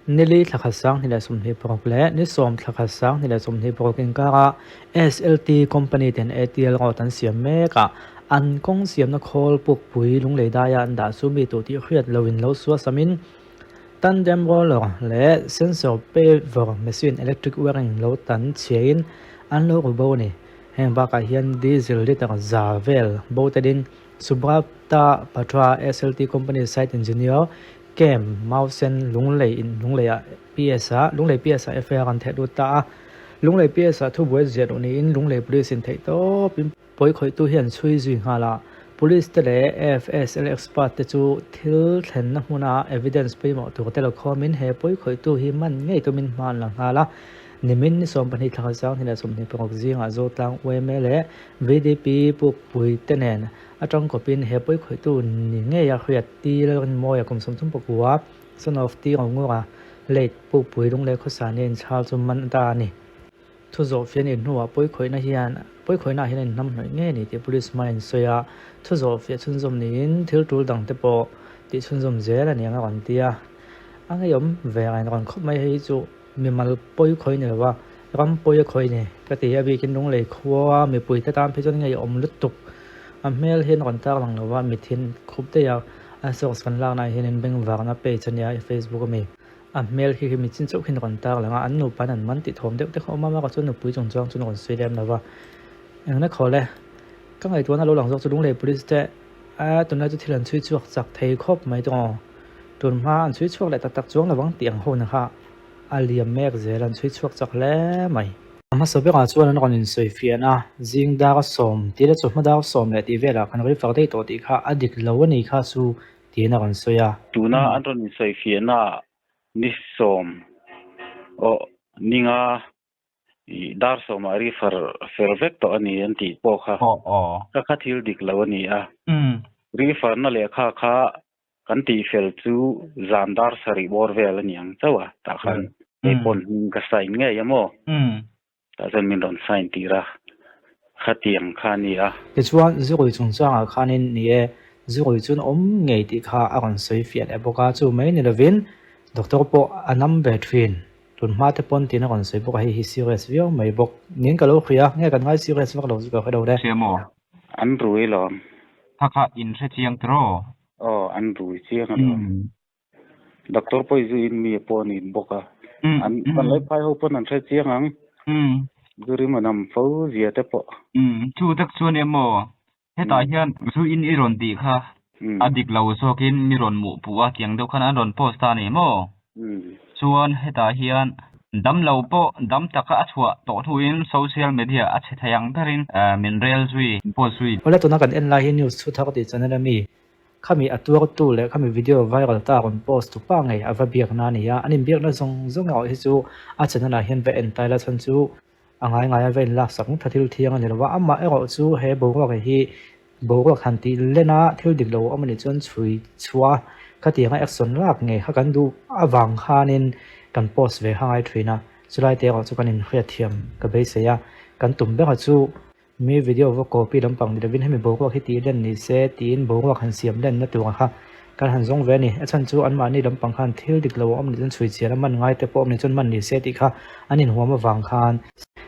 Nili thla khat 2026 leh ni 10 thla khat 2026 inkara SLT company ten ATL road an siam mek a, an kawng siamna khawl pukpui lunglei daia an dah chu mi tur tih hriat loin lo suasamin tandem roller leh sensor paver machine electric wiring lo tan chhiain an lo ru bo a ni. Heng bakah hian diesel litre za vel bo telin Subrata Patra SLT company site engineer Kem Mausen Lunglei in Lunglei ah PS ah Lunglei PS ah FIR an theh lut ta a. Lunglei PS ah thubuai ziah loh niin Lunglei Police in theih tawpin pawi khawihtu hi an chhui zui nghal a. Police te leh FSL expert te chu thil thlenna hmuna evidence pawimawh tur te la khawmin he pawi khawihtu hi man ngei tumin hma an la nghal a. Nimin ni 12 thla khat 2026 zingah Zotlang yma leh VDP pukpui te nen atang kawpin he pawi khawihtu ni ngei a hriat Ti Lalrinmawia kum 39 son of Ti Ngawngura late pukpui lunglei khawsa nen chhal chu man a ta a ni. Thu zawh fiah nih hnuah pawi khawihna hian pawi khawihna ah hian a inhnamhnawih ngei a ni tih police hmai an sawi a, thu zawh fiah chhunzawm niin thil tul dang te pawh tih chhunzawm zel a ni ang a rawn ti a. A ngeiawm ve a inrawn khawp mai hei hi chu mimal pawi khawi ni lo a, ram pawi a khawi ni ka ti a bikin lunglei khua mipui te tan phei chuan ngeiawm lutuk a hmel hian rawn tar lang lo a mithin khup daih a, a source kan lakna ah hianin bengvarna page a nia facebook ami. A hmel khi khi mi chin chauh khian rawn tar lang a, an nupain an man tih thawm deuh te kha awm a, amaherawhchu chuan nupui chung chuang chuan rawn sawi lem lo va. Engna khawl e, ka ngaihtuahna lo lang zawk chu Lunglei Police te a tunlai chu thil an chhui chhuak chak thei khawp mai tawng aw. Tun hma an chhui chhuak leh tak tak chuang lovang tih ang ho na kha a liam mek zel an chhui chhuak chak hle mai. A hmasa berah chuan an rawn insawi fian a, zing dar 10 tih leh chawhma dar 10 leh tih velah kan rifar daih tawh tih kha a dik lo a ni kha chu tiin a rawn sawi a. Tuna an rawn insawi fiahna ni 10 aw ninga i dar 10 ah refer fel vek tawh a ni an tih pawh kha kha kha thil dik lo a ni a. Refer na lehkha kha kan tih fel chu zan dar 7 bawr vel a ni ang chauh a tah khan hei pawn hming ka sign ngei a maw? Tah chuan min rawn sign tir a, khatiang kha a ni a. Tichuan, Zirui chungchangah khanin ni e, Zirui chuan awm ngei tih kha a rawn sawi fiah leh bawk a, chu mai ni lovin doctor pawh a nam ve thin. Tun hma te pawn tiin a rawn sawi bawk a, hei hi serious viau mai bawk. Niin ka lo hria, nge kan ngai serious vak lo chu ka hre lo le. Hria maw? An rui lawm. Kha kha in hre chiang tiraw? Aw, an rui chiang alawm. Doctor pawh i zuiin mi pawh a ni bawk a. An kan lai phai ho pawn an hre chiang ang. Zurim an am fo zia te pawh. Chu tak chuan emaw hetah hian zuiin i rawn tih kha a dik lo zawkin mi rawn muh puh a tiang deuh khan an rawn post ta a ni maw? Chuan hetah hian dam lo pawh dam taka a chhuah tawh hnuin social media a chhe thei ang berin min rel zui post zui. Awle tuna kan en lai hi news thu thar tih channel a mi Khami a tuartu leh khami video viral ta rawn post tu pa ngei a va biakna a ni a, an inbiakna zawng zawng erawh hi chu a channel ah hian va en tai la chhan chu a ngai ngai a va inlak sak tha thil thiang a ni lo va, amah erawh chu he boruak hi boruak han tih len a thil dik lo awm a nih chuan chhui chhuah a khatiang a action lak ngei kha kan duh avang khanin kan post ve kha ngai thin a, chulai te erawh chu kan inhriatthiam ka beisei a, kan tum ber a chu. Mi video va copy lampang ni lovin hemi boruak hi tih len ni se tiin boruak han siam lenna tur kha kan han zawng ve a ni. A chhan chu anmahni lampang khan thil dik lo a awm nih chuan chhui chian a man ngai te pawh awm nih chuan man ni se tih kha an inhuam avang khan.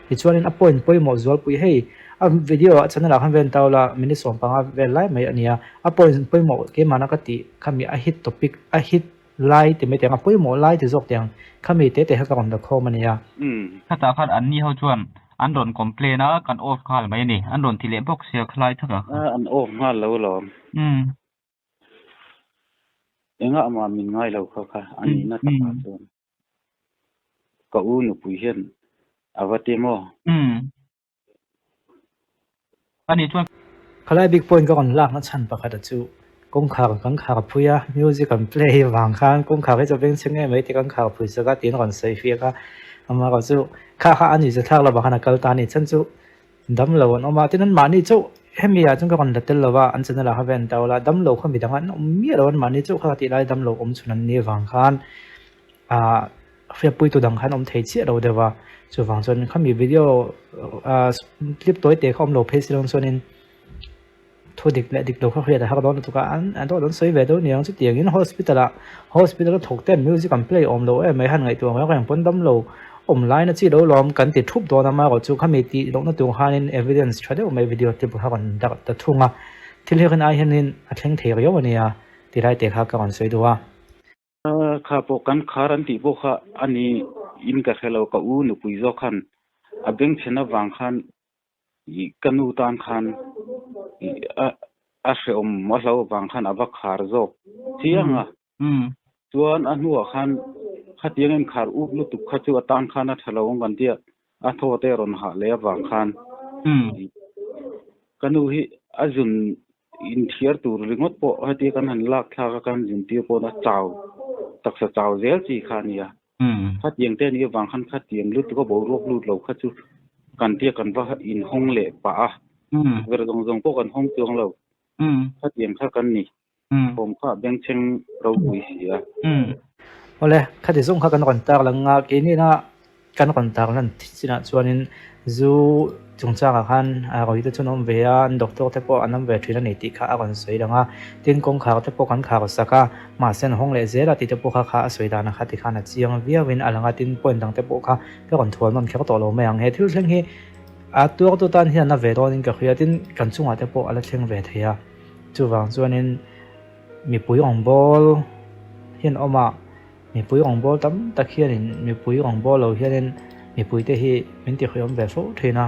Tichuanin a point pawimawh zualpui hei a video ah channel ah khan ven tau la minute 15 vel lai mai a nia. A point pawimawh keimahna ka tih khami a hit topic a hit lai ti mai teh ang a pawimawh lai ti zawk teh ang khami te te kha ka rawn la khawm a nia. Khatah khan anni ho chuan an rawn complain a kan off nghal mai a ni an rawn ti leh bawk sia khalai thakah khan. An off nghal lo lawm. Engah mah min ngai lo kha kha a nihna takah chuan ka u nupui hian a va ti maw? Ani chuan. Khalai bik point ka rawn lakna chhan pakhat a chu kawngkhar kan khar phui a, music an play vang khan kawngkhar hi chu veng chhe ngei mai te kan khar phui sak a tiin rawn sawi fiak a, amaherawh chu kha kha a ni chu thlak lovah khan a kal ta a ni chhan chu dam lo an awm a, tin an mahni chauh hemi ah chuan ka rawn la tel lova an channel ah kha ve an tau la, dam lo kha midang an awm miah lo an mahni chauh kha ka tih lai dam lo awm chhun an nih avang khan ah. Hriatpuitu dang khan awm thei chiah lo deuh a, chuvang chuan khami video ah clip tawi te kha awm lo phei si lo chuanin Thu dik leh dik lo kha hriat a har dawn lutuk a, an an dawt an sawi ve deuh niang chutiangin hospital ah hospital a thawk ten music an play awm lo em mai han ngaihtuah reng reng pawn dam lo awm lai na chi lo lawm kan ti thup dawn a amaherawh chu khami tih lohna tur khanin evidence tha deuh mai video clip kha rawn darh ta thung a, thil hi rin ai hianin a thleng thei riau a nia ti lai te kha ka rawn sawi duh a. Kha pawh kan khar an tih pawh kha a ni in ka hre lo ka u nupui zawk khan a bengchhen avang khan Ka nu tan khan a hrehawm a hlo avang khan a va khar zawk chiang a. Chuan a hnuah khan khatiang in khar up lutuk kha chu a tan khan a tha lo ang kan tia a thaw te a rawn hah leh avang khan ka nu hi a zun inthiar tur ringawt pawh hetia kan han lak thlak a kan zun tir pawn a chau taksa chau zel chi kha a nia. Khatiang te anih avang khan khatiang lutuk a boruak lut lo kha chu kan tia kan va inhawng leh pah a, tukverh zawng zawng pawh kan hawng chuang lo. Khatiang kha kan ni. Thawm kha a bengchheng ropui si a. Awle, khati zawng kha kan rawn tar lang a, keini na Kan rawn tar lan chinah chuanin zu chungchangah khan rawite chu an awm ve a, an doctor te pawh an awm ve thin a ni tih kha a rawn sawi lang a. Tin, kawngkhar te pawh kan khar sak a, mahse an hawng leh zel a tih te pawh kha kha a sawi danah kha tikhan a chiang viauin a lang a, tin point dang te pawh kha ka rawn thual nawn kher tawh lo mai ang. He thil thleng hi a tuartu tan hian a na ve dawnin ka hria, tin kan chungah te pawh a la thleng ve thei a, chuvang chuanin mipui rawngbâwl hian awm a. Mipui rawngbâwl tam tak hianin mipui rawngbâwl lo hianin mipuite hi min tihhriawm ve fo thin a,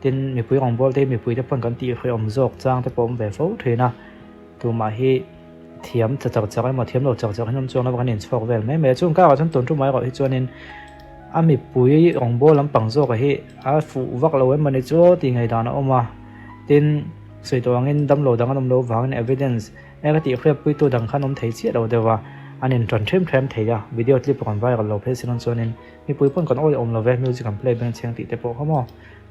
tin mipui rawngbâwl te hi mipuite pawn kan tihhriawm zawk chang te pawh awm ve fo thin a, tumah hi thiam ta chak chak emaw thiam lo chak chak hian awm chuang lova kan inchhuak vel mai mai a, chung karah chuan tun tumah erawh hi chuanin a mipui rawngbâwl lampang zawkah hi a fuh vak lo em mawni chu aw tih ngaihdan a awm a, tin sawi tawh angin damlo dang an awm loh vangin evidence. Eng a tih hriatpuitu dang khan awm thei chiah lo deuh a, an inṭan ṭhem ṭhem thei a, video clip rawn viral lo phei sin chuanin mipui pawn kan awih awm lo ve, music an play beng chheng tih te pawh kha maw.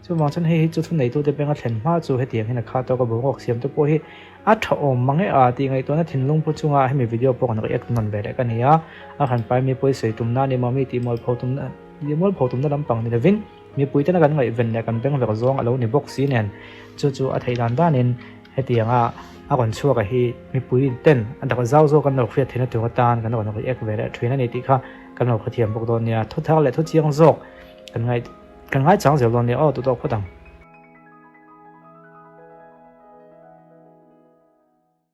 Chuvang chuan hei hi chu thuneitute benga thlen hma chu hetiang hian a kha tawk a boruak siam te pawh hi a tha awm mang e a tih ngaihtuahna thinlung pu chunga hemi video pawh kan react nawn ve leh ka ni a, a han pai mi pawi sawi tumna a ni maw mi tih mualpho tumna tih mualpho tumna lampang ni lovin mipui tena kan ngaihven leh kan beng vek zawng a lo ni bawk si nen chu chu a theih dan danin Hetianga a rawn chhuak a hi mipui ten a dak zau zawk an lo hriat theihna tur atan kan rawn react ve leh thin a ni tih kha kan lo hrethiam bawk dawn nia. Thu thar leh thu chiang zawk kan ngai kan ngaichang zel dawn nia aw tawh tawh phawt ang.